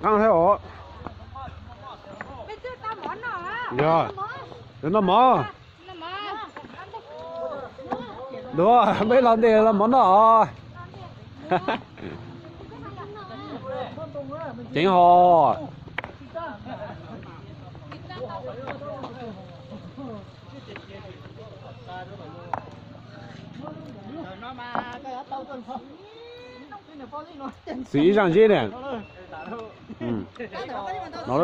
Qaab thiab os. Yog, yog noj mov. Dua, peb los ntej los mov noj os. Ceev hos. Xwm ib zaaj zeb ne. No,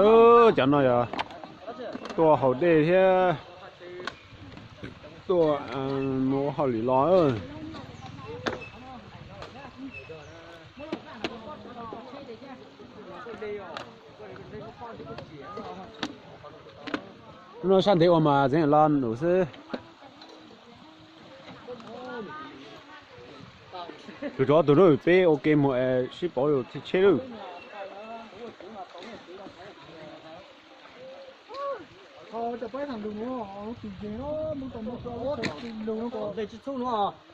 cov no yog tuaj haus dej thiab tuaj mus ua hauj lwm los. Lub no sab ntev ua mas tseev los num xwb. Tus rov tus na peb ua ke mus es sib pauv yus tsheb lawm.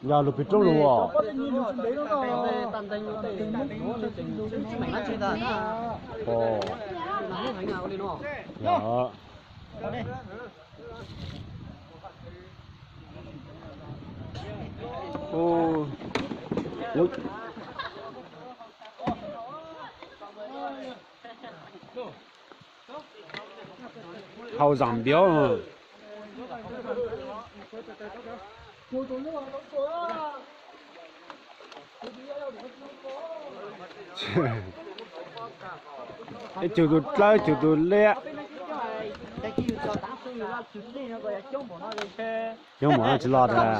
Yog lug pem roob lug os. Hau zaam npiav. Ib tug tus dlawb, ib tug tus liab. Coob npaum no tsis los tas.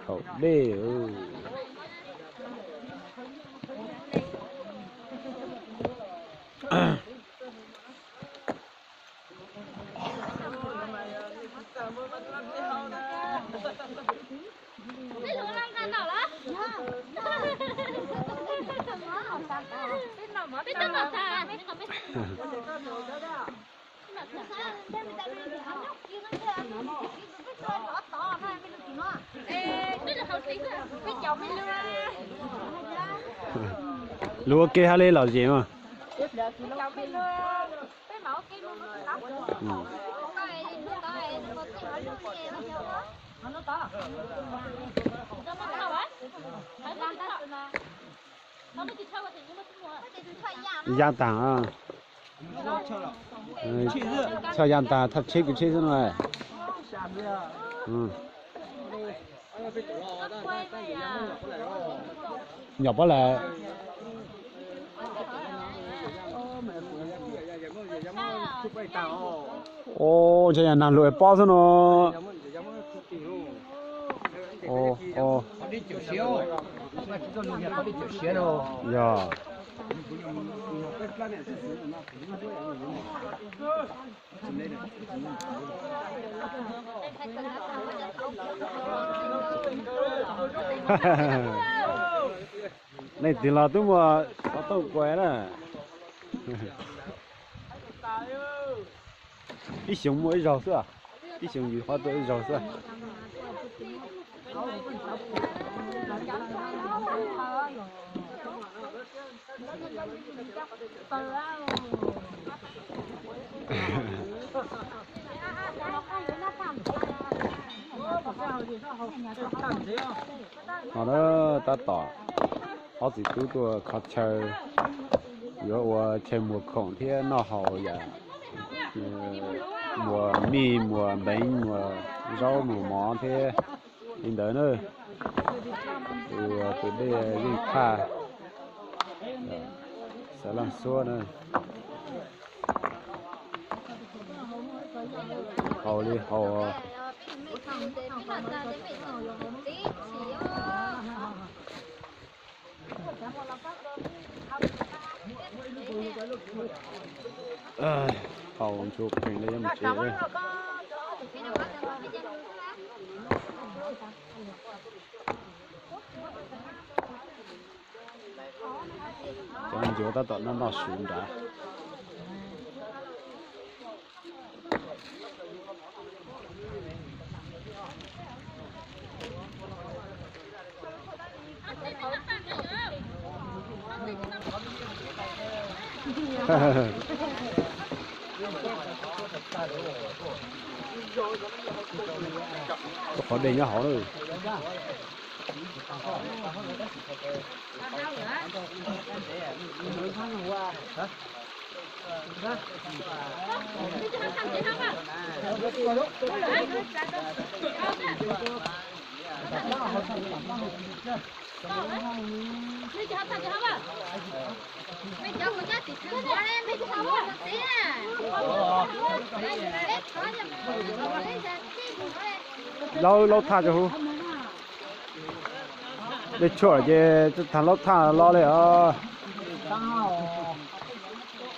Haus dej. Lug ua ke hab le lom zem mas. Yaa taag. Txhaj yaa taag, thaj tsheb kwv tsheb xwb no. Nyom pob lawm. Ua, ntshai yog naag lug es pob xwb no. Yog. Leej twg los tub muaj xov tooj kuas na. Ib xyoo muaj ib zaug xwb, ib xyoo yus qhov tuaj ib zaug xwb. No na, tab tom ob txiv tub tuaj kho chaw, yuav ua chaw muas khoom thiab noj haus yam muas mij, muas npeev, muas zaub, muas mov thiab li ntawd na. Ua tus dej yeej thaj, xav laaj xuab na. Haus li haus. Haus ntshua pheej li yuav mus tsev. Cov ncuav tab tom noj noj su nrad. Qhov dej nyob hauv na. Laub, laub thaj rau hauv. Dej tshuaj ces tsis tas laub thaj los li os.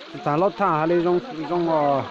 Tsis tas laub thaj hais li zoo zoo os.